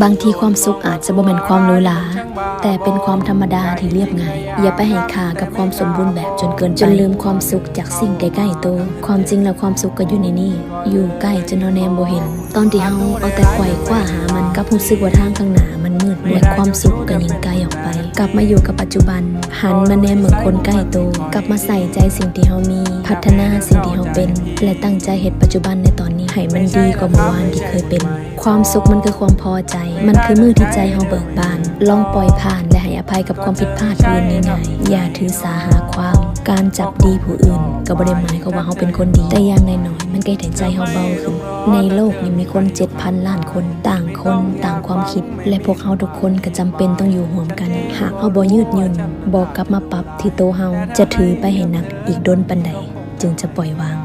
ບາງທີຄວາມສຸກອາດຈະບໍ່ແມ່ນຄວາມຫຼູຫຼາ, ແຕ່ເປັນຄວາມທຳມະດາທີ່ລຽບງ່າຍ. ຢ່າໄປໃຫ້ຄ່າກັບຄວາມສົມບູນແບບຈົນເກີນໄປ, ຈົນລືມຄວາມສຸກຈາກສິ່ງໃກ້ໆໂຕ. ຄວາມຈິງແລ້ວຄວາມສຸກກໍຢູ່ໃນນີ້, ຢູ່ໃກ້ຈົນເຮົາແນມບໍ່ເຫັນ. ຕອນທີ່ເຮົາເອົາແຕ່ໄຂວ່ຄວ້າຫາມັນ, ກັບຮູ້ສຶກວ່າທາງຂ້າງໜ້າມັນມືດ, ແລະ ຄວາມສຸກກໍຍິ່ງໄກອອກໄປ. ກັບມາຢູ່ກັບປັດຈຸບັນ, ຫັນມາແນມເບິ່ງຄົນໃກ້ໂຕ, ກັບມາໃສ່ໃຈສິ່ງທີ່ເຮົາມີ, ພັດທະນາສິ່ງທີ່ເຮົາເປັນ ແລະ ຕັ້ງໃຈເຮັດປັດຈຸບັນໃນຕອນນີ້ໃຫ້ມັນດີກວ່າເມື່ອວານທີ່ເຄີຍເປັນ. ຄວາມສຸກມັນຄືຄວາມພໍໃຈ, ມັນຄືມື້ທີ່ໃຈເຮົາເບີກບານ. ລອງປ່ອຍຜ່ານ ແລະ ໃຫ້ອະໄພກັບຄວາມຜິດພາດຜູ້ອື່ນງ່າຍໆ. ຢ່າຖືສາຫາຄວາມ. ການຈັບດີຜູ້ອື່ນກໍບໍ່ໄດ້ໝາຍຄວາມວ່າເຮົາເປັນຄົນດີ, ແຕ່ຢ່າງໜ້ອຍໆ ມັນກໍເຮັດໃຫ້ໃຈເຮົາເບົາຂຶ້ນ. ໃນໂລກນີ້ມີຄົນເຈັດພັນລ້ານຄົນ, ຕ່າງຄົນຕ່າງຄວາມຄິດ, ແລະ ພວກເຮົາທຸກຄົນກໍຈຳເປັນຕ້ອງຢູ່ຮ່ວມກັນ. ຫາກເຮົາບໍ່ຍືດຫຍຸ່ນ, ບໍ່ກັບມາປັບທີ່ໂຕເຮົາ, ຈະຖືໄປໃຫ້ໜັກອີກດົນປານໃດ ຈຶ່ງຈະປ່ອຍວາງ?